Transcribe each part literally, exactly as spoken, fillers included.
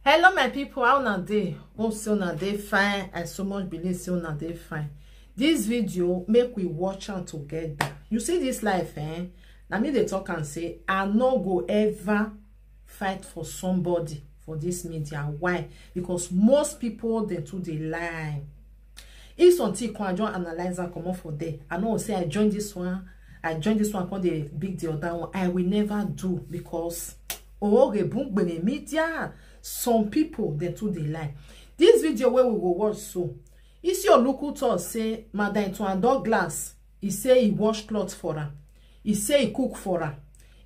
Hello, my people. How una dey? Hope say una dey fine. I so much believe say una dey fine. This video, make we watch am together. You see this life, eh? Na me dey talk and say, I no go ever fight for somebody for this media. Why? Because most people, they too dey lie. If something come, I just analyze and comot for there. I know say I join this one, I join this one, come dey big the other one. I will never do, because oh, media, some people, they too dey lie. This video where we go watch so, Isi Oluku talk say Madam Ituan Douglas, he say he wash cloth for her. He say he cook for her.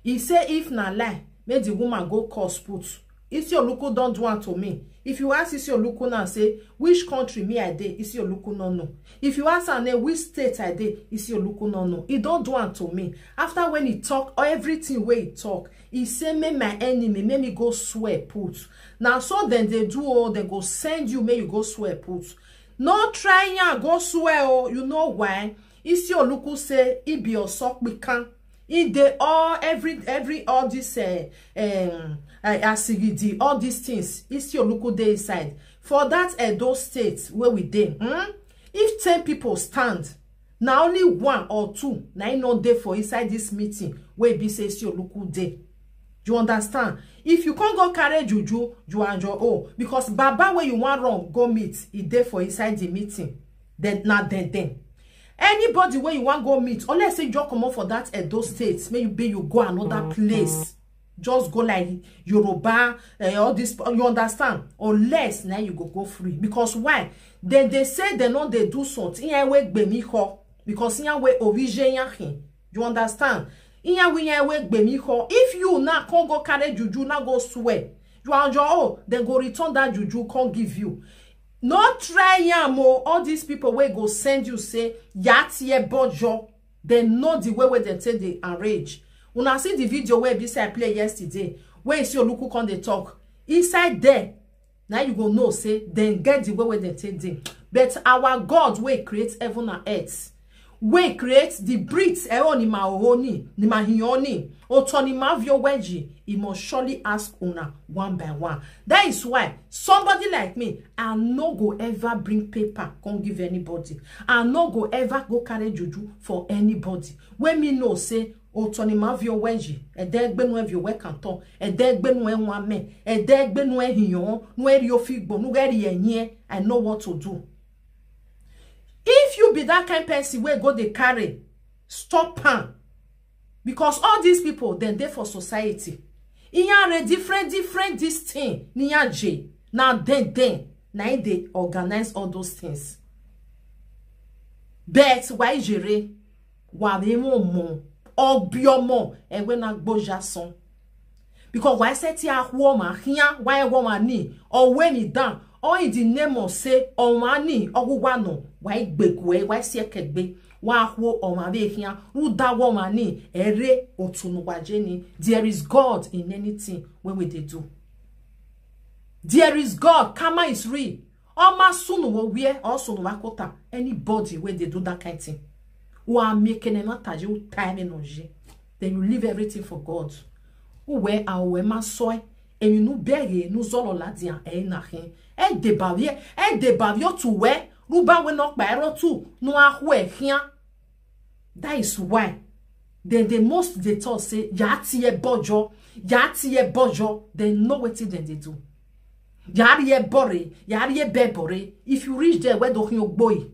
He say if na lie, make the woman go cost put. Isi Oluku don do am to me. If you ask Isi Oluku now, say which country me I dey, Isi Oluku no know. If you ask am name which state I dey, Isi Oluku no know. He don do am to me. After when he talk everything wey he talk, he say make my enemy, make me go swear put. Na so dem dey do o, dem go send you make you go swear put. No try yan go swear o. You know why? Isi Oluku say he be Osokpikan. He dey all every every all this uh, um uh, asigidi, all these things. Isi Oluku dey inside for that Edo state where we dey. Hmm? If ten people stand, na only one or two na im no dey for inside this meeting wey be say Isi Oluku dey. You understand? If you can't go carry juju, you and your own, because baba where you want run go meet, e dey for inside the meeting. Then na then then anybody where you want go meet, unless say you just comot for that Edo state, maybe you go another place, just go like Yoruba, eh, all this, you understand? Unless now you go go free. Because why? Then they say they know they do something. Iyan we gbe mi ho. Because iyan we orije yan hin. You understand? Iyan we iyan we gbe mi ho. If you now can't go carry juju, now go swear, you are on your own. Then go return that juju, can't give you. No try yam o. All these people wey go send you say yati e bojo. They know the way where they take the arrange. Una see the video where be say I play yesterday, where Isi Oluku come dey talk. Inside there, now you go know say then get the way where they take dey. But our God wey create heaven and earth, wey create the breeds, eh, oh, ni ma oh, ni, ni ma hi oh, ni, oto ni ma vio weji, he must surely ask una one by one. That is why somebody like me, I no go ever bring paper come give anybody. I no go ever go carry juju for anybody. When me know say oto ni ma vio weji, ede gbenu e vio we kanton, ede gbenu e wame, ede gbenu e hiyon, nu e ri ofigbo, nu e ri enye, I know what to do. If you be that kind person wey go dey carry, stop am. Because all these people, then they for society. Iyan re different, different this thing. Niyan je. Now then, then. Now they organize all those things. But why jere? Wa be mo mo. Obi omo. Ewe na gboja son. Because why say ti a wo ma hian, why wo ma ni, or when it down, or in the name of say, or money, or who wano, why gbegwe, why siekegbe, why wo or ma be hian, who da wo ma ni, ere, otunu wajeni. There is God in anything when we they do. There is God. Karma is real. Oma sunu wo wie, or sunu wakota. Anybody where they do that kind thing, who are making a matter you time energy, then you leave everything for God. Uwe awe ma soe, emi nu bege, nu zolo ladia, e na hin. E de bavie, e de bavio tu we, ruba we no pa ero tu, nu a hue hian. That is why then they most they talk say, yati e bojo, yati e bojo, they know what then they do. Yari e bore, yari e be bore. If you reach there, where do you boy?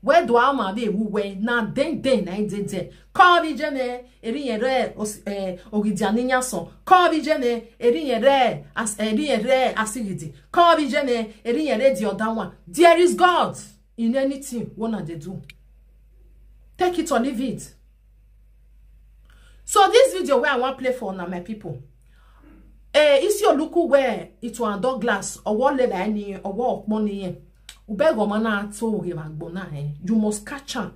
Where do I ma be who we? Na then then, na then then. Call me Jene, eri ere, os-, eh, ogidiani nyason. Call me Jene, eri ere, as, eri ere, asigidi. Call me Jene, eri ere, the other one. There is God in anything, what na they do. Take it or leave it. So this video where I want play for now, my people. Eh, Isi Oluku where it one Douglas, or what level any, or what money, eh. Ubego mana to give a bona, eh. You must catch am.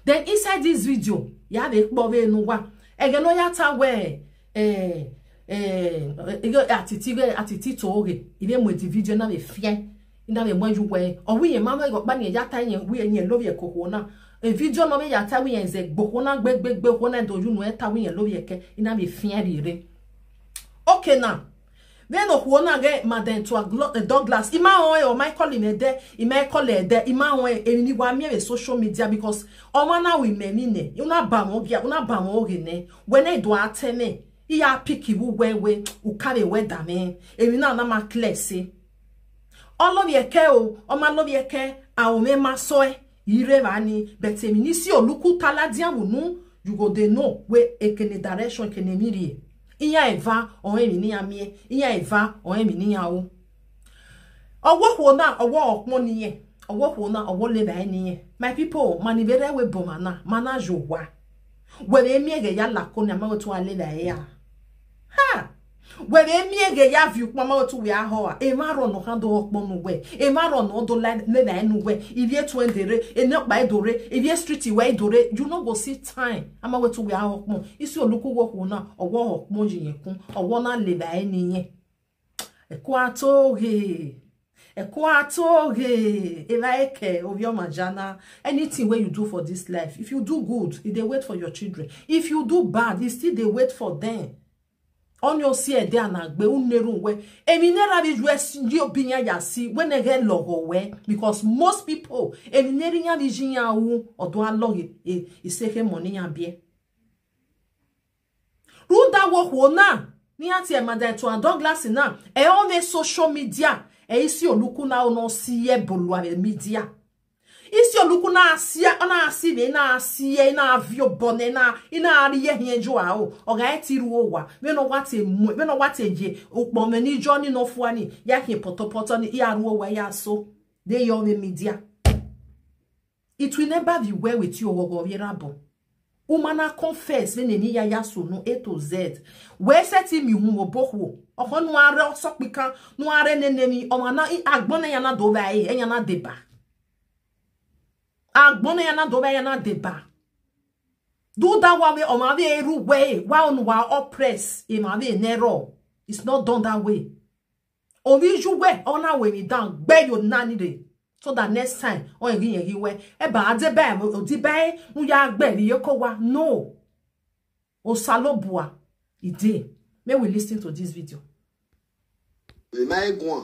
Then inside this video, ya be kpove no wa. Again, no ya ta where, eh, eh, eh, atiti, atiti to oge. Even with the video na be fear. Ina be mo ju we. O wi yen ma we go pa ni ya ta yen wi yen lo ye koko na. E video no be ya ta wi yen ze gboko na gbe gbe gbe ko na do ju no e ta wi yen lo ye ke. Ina be fear rire. Okay now. Then no kuona ge Madam to a Douglas. Ima on e, or my calling e de, ima e call e de, ima on e, e ni wa mi e social media because o ma na we me mi ne. Una ba mo gia, una ba mo ge ne. When e do atene, I ya pick ibu we we, u kare we da me. E mi na na ma clear say. O love ye ke o, o ma love ye ke, a o me ma so e, ire ba ni, but e mi ni si o luku tala dia wunu, you go dey know we e kene direction kene mi rie. Iya eva, o e mi ni ya mie, iya eva, o e mi ni ya o. Owo kuona, owo okmo ni ye. Owo kuona, owo le da ni ye. My people, mani vere we bo mana, mana jo wa. Were mi ege ya la ko ni ama tu ale da ya. Ha! Were mi ege ya view pa ma tu we a ho a. E ma ro no kan do okmo nu we. E ma ro no do la le da nu we. Ivie tu endere, e no pa edore, ivie street we edore. You no go see time. Ama we tu we a okmo. Isi oluku wo kuona, owo okmo yin kun. Owo na le da ni ye. Ekwatoge. Ekwatoge. Eva eke, ovioma jana. Anything where you do for this life, if you do good, it dey wait for your children. If you do bad, it still dey wait for them. Onyo si ede anagbe unerun we. Emi nera bi ju esi ndi obinya ya si we ne ge logo we, because most people emi neri ya bi jin ya wu odo aloge e iseke money ya bie. Ruda wo kuona ni ati e Madam to a Douglas na e on e social media, e isi oluku na ono si e bolu a media. Isi oluku na asia, ona asi me na asi e na avio bone na ina ari ye hie jo a o. Oga e ti ru owa. We no wa te mu, we no wa te je. Upo me ni jo ni no fuani. Ya hie poto poto ni ya ru owa ya so. They on the media. It will never be well with you, ogogo yerabo. Umana confess when ni ya ya so no A to Z. We set him you wo boho. Oko no are osokpika, no are nenemi, o mana agbona ya na do ba e, ya na deba. Agbona ya na do ba ya na deba. Do that one way, o ma be eru way, wa on wa oppress, e ma be nero. It's not done that way. Omi ju we, ona we mi down, gbe yo nani de. So that next time, o yin yin we, e ba ade ba, o di ba, mu ya gbe ri yo ko wa. No. Osalobua, ide. May we listen to this video. Ema egun.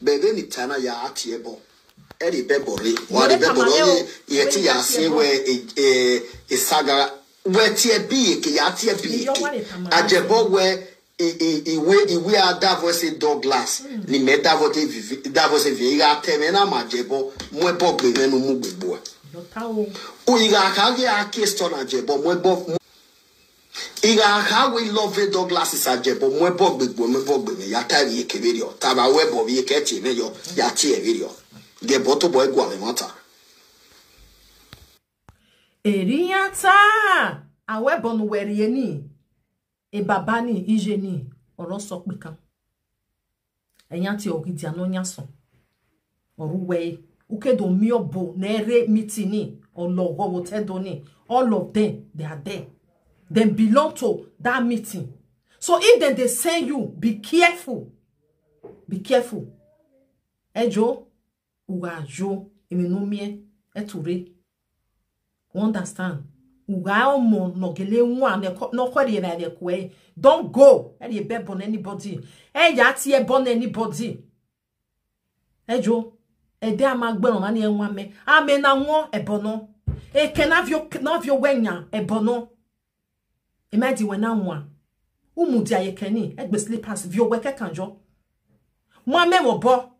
Bebe ni tana ya ati ebo. Eri bebo re. Wa re bebo re. Ye ti ya si we e e saga. We ti e bi ke ya ti e bi ke. Ajebo we iwe iwe a davo se Douglas. Ni me davo te vivi davo se vi ga te me na ma jebo. Mo ebo gbe me nu mu gbegbo. U iga ka ge a ke sto na jebo. Mo ebo. Iga ka we love Douglas is a jebo. Mo ebo gbegbo, mo ebo gbe me ya ta ri ke video. Ta ba we bo bi ke ti me yo. Ya ti e video. Ge bo to bo e gwa me mata. Eriyan ta. Awe bonu weri eni. E baba ni, ije ni, oro so pe kan. Eyan ti ogi dia no nyason. Oru we, uke do mi obo, nere meeting ni, olo go wo te do ni. All of them, they are there. They belong to that meeting. So if they, they send you, be careful. Be careful. Ejo, uga jo, imi no mie, eture. You understand? Uga omo no gele nwa ne ko no ko ri na ne ko e. Don't go. E ri be bon anybody. E ya ti e bon anybody. Ejo. E de ama gbe no na ni e nwa me. Ame na nwo e bono. E ke na vio na vio wenya e bono. E ma di we na nwa. Umu di aye keni e gbe slippers vio we ke kanjo. Mo ame mo bo.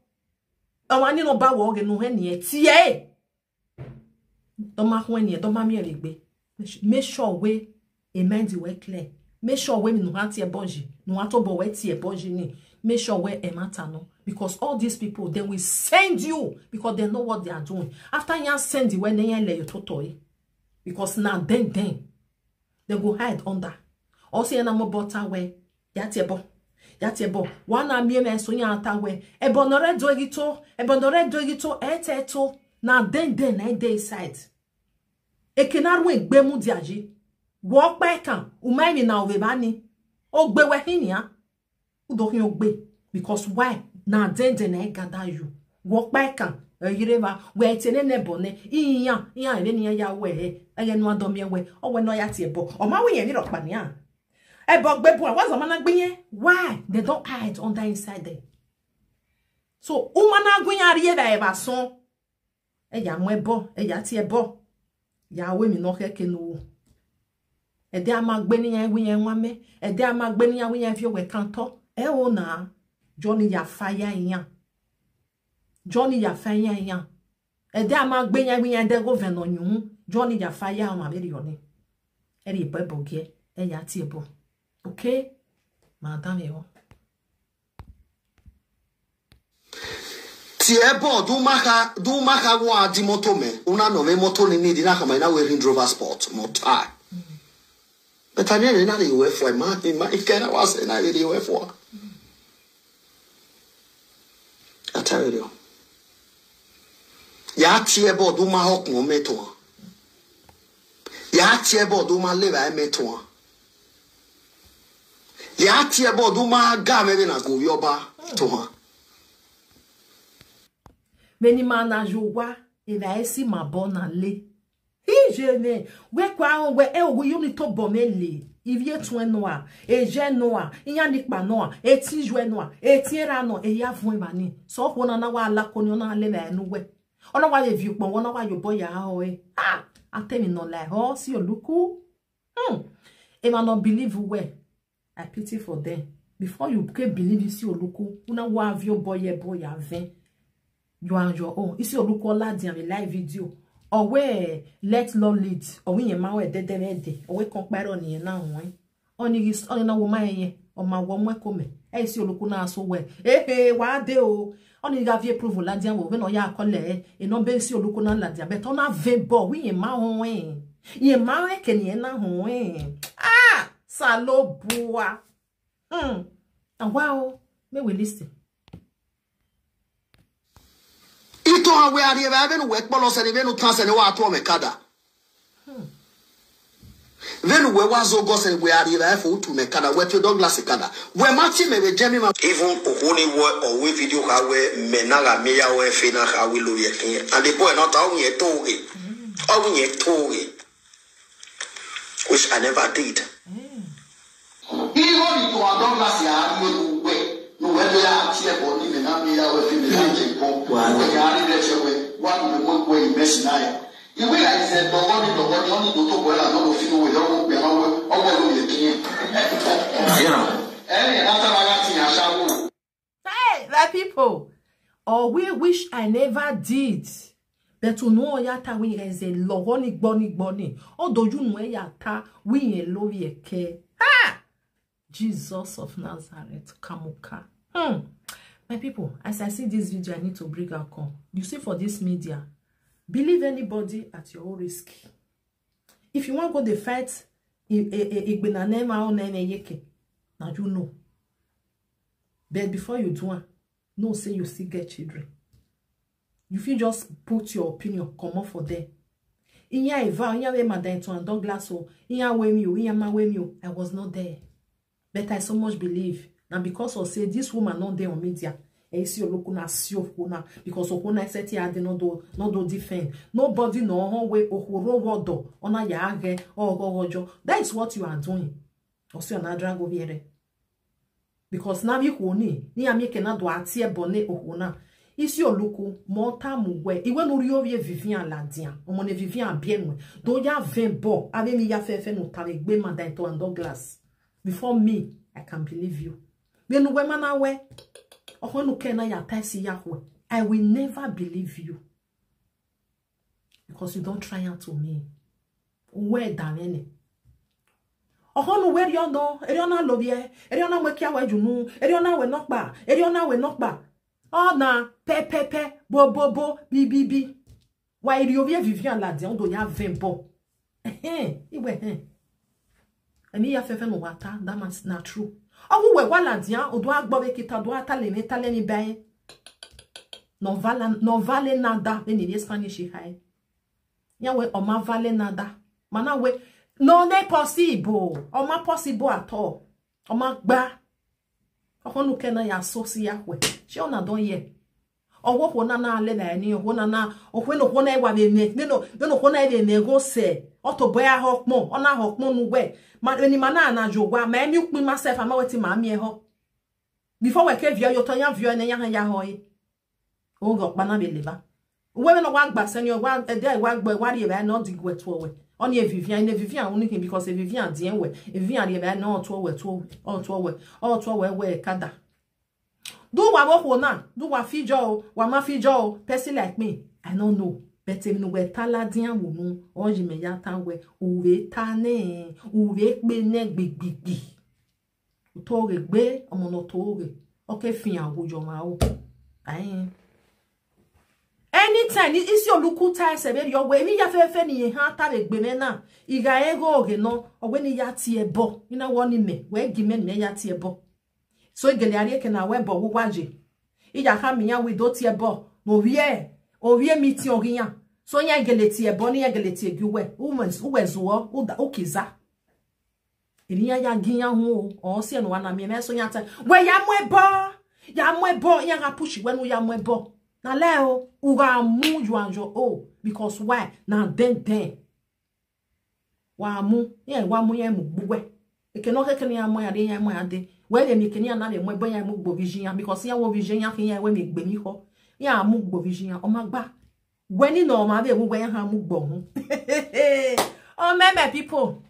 Awon ni no ba wo ge no he ni e ti e. Don't mark when you don't mark me a regbe. Make sure we a mind you were clear. Make sure we no hat your body, no hat obo we your body ni. Make sure we a matter no. Because all these people, they will send you because they know what they are doing. After you send the way, then you let you totoi. Because now then then they go hide under. Or say na mo bota we. Ya ti ebo. Ya ti ebo. Wa na mi me so ya ta we. Ebo no re do egito. Ebo no re do egito. E te to. Na then then na dey side. E ke na ru egbe mu di aji. Wo pa e kan. U ma mi na ove ba ni. O gbe we hin ya. U do hin o gbe. Because why? Na then then na e gather you. Wo pa e kan. E yire ba. We te ne ne bo ne. Iya. Iya ere ni ya we. E ye no ado mi we. O we no ya ti ebo. O ma we ye ni ro pa ni a. Ebo gbe bua, what's the man gbe yen? Why? They don't hide under inside there. So, woman na gbe yen ari eba eba son. Eya mo ebo, eya ti ebo. Ya we mi no ke ke no. Ede ama gbe ni ya we yen wa me. Ede ama gbe ni ya we yen fi owe kanto. E o na. Johnny ya fire yan. Johnny ya fire yan. Ede ama gbe yen we yen de governor nyun. Johnny ya fire ma be ri oni. Eri ebo ebo ge. Eya ti ebo. Okay? Madam yo. Ti ebo du maka du maka wa di moto me. Una no me moto ni ni di na kama ina we Range Rover Sport motor. But I never na the U F O. Ma ma ikena wa se na the U F O. I tell you. Ya ti ebo du ma hok mo me to. Ya ti ebo du ma le ba me to. Ya ti ebo du ma ga me na go yoba to ha. Many man na juwa, e va esi ma bona le. Ijene, we kwa on we e ogu yuni to bo me le. Ivie tuen noa, eje noa, inya nikpa noa, eti jue noa, eti era noa, eya fun emani. So ho na na wa ala ko ni ona le me nu we. Ona wa ye view pon, ona wa yo boya ho e. Ah, atemi no le ho si oluku. Hmm. Ema no believe we. I pity for them. Before you can believe isi oluku, una wa view boye boya ven. You are your own. Isi oluku ola di am live video. Owe let law lead. Owe yen ma we dede me de. Owe kon paro ni na won. Oni is oni na wo ma yen. O ma wo mo ko me. E isi oluku na so we. Eh eh wa de o. Oni ga vie prove la di am we no ya ko le. E no be isi oluku na la di am. But ona ve bo wi yen ma won. Yen ma we ke ni na won. Ah, salo bua. Hmm. And wow, me we listen. Ito awe ari ebe ebe nu we kpolo se ni be nu tan se ni wa to me kada. Venu we wa zo go se we ari ebe fo tu me kada we to Douglas kada. We mati me we jemi ma. Even ohuni we o we video ka we me na ga me ya we fe na ka we lo ye kin. And the boy not how we to ge. How we to ge. Which I never did. Iho ni to adonga si ari we we. No we ya tie bo ni me na me ya we fi me na je ko. We ya ari de che we. Wa ni mo we me si na ya. Iwe ya ize dogo ni dogo ni oni do to we la no lo fi we yo we na we. O we lo ye kin. Yeah. Eni na ta ba ya ti ya shawo. Hey, my people. Oh, we wish I never did. But you know ya ta we is a logoni gboni gboni. Although you know ya ta we yen lori eke. Ha! Jesus of Nazareth, Kamuka. Hmm. My people, as I see this video, I need to bring out come. You see for this media, believe anybody at your own risk. If you want go the fight, i- i- i- igbe na nema o na ene yeke. Now you know. But before you do one, know say you still get children. You fit just put your opinion, come up for them. Iya eva, iya we madam to and Douglas o, iya we mi o, iya ma we mi o. I was not there. But I so much believe. Now because of say this woman not there on media, and you see Olukuna see Okuna because Okuna said he had no do no do defend. Nobody no hon we ohoro wodo ona ya age ogo ojo. That is what you are doing. Osi ona drag over here. Because now you honi ni amike na do atie bone ohona. Isi Oluku mo ta mu we iwe no ri ovie Vivian Ladian. Omo ne Vivian bien we. Do ya ven bo ave mi ya fefe no tare gbe madam to and Douglas. Before me, I can believe you. Then when man away, or when you can ya tesi yahwe, I will never believe you because you don't try out to me. Where damene? Or when where you know, Eriona lobie, Eriona wekia wajunu, Eriona we nokba, Eriona we nokba. Oh na pe pe pe, bo bo bo, bi bi bi. Wa iri ovie Vivian Ladian do ya vembo. Ehe, iwe he. Emi ya fefe no wata, that must not true. Ogu we wa Ladian odo agbo we kita do ata le ni ta le ni bai. No vale no vale nada ni ni Spanish hai. Ya we o ma vale nada. Mana we no ne possible. O ma possible at all. O ma gba. Okonu kena ya so si ya we. She ona don ye. Owo ho na na le na ni ho na na, oho no ho na e wa be me, me no, me no ho na e be me go se. Oto boy a ho pon, ona ho pon nu we. Ma ni ma na na jo wa, ma emi ukpin myself, ama wetin ma mi e ho. Before we ke vio yo to ya vio ne ya ya ho e. O go pa na be leba. We no wa gba se ni o wa e de wa gbo wa ri e ba no di gwe to we. Oni e Vivian, e Vivian unikin because e Vivian di en we. E Vivian ri e ba no to we to, o to we, o to we we kada. Do wa wo ho na, do wa fijo o, wa ma fijo o, person like me, I don't know. But em no we tala dian wo no, o ji me ya ta we, uwe ta ne, uwe pe ne gbigbigbi. Uto re gbe, omo no to re. Oke fin awo jo ma o. Ayin. Anytime, i- isi oluku ta ese be yo we, mi ya fe fe ni ye ha ta be gbe me na. Iga ego oge no, owe ni ya ti e bo. Ina wo ni me, we gi me ni me ya ti e bo. So igele ari eke na we bo wo wa je. Iya ha mi ya we do ti e bo. No wie, o wie mi ti ogi ya. So ya igele ti e bo ni ya igele ti e gi we. U me, u we zuo, u da, u kiza. Iri ya ya gi ya hu o. O si enu wa na mi me so ya ta. We ya mu e bo. Ya mu e bo, ya ga push we nu ya mu e bo. Na le o, u ga mu you and your o. Because why? Na den den. Wa mu, ya wa mu ya mu gbu we. Eke no ke ke ni ya mu ya de, ya mu ya de. We le mi ke ni ya na le mu e bo ya mu gbo vision ya, because ya wo vision ya ki ya we mi gbe mi ho. Ya mu gbo vision ya, o ma gba. We ni no ma be mu we ya ha mu gbo hu. Oh, my, my people.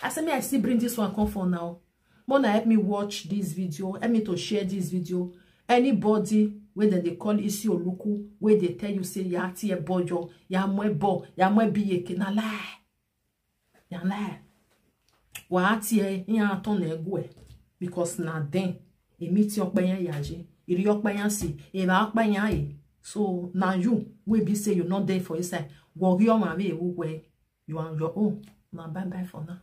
I say me, I still bring this one come for now. Mona help me watch this video. Help me to share this video. Anybody wey dem dey call Isi Oluku, wey dey tell you say ya ti e bojo, ya mu e bo, ya mu e bi eke, na lie. Ya lie. Wa ti e ya ton na egwe. Because na den. Emi ti ope ya ya je. Iri ope ya si. E ba ope ya e. So na you wey be say you no dey for inside. Worry your mama ewu we. You are on your own. Na bye bye for now.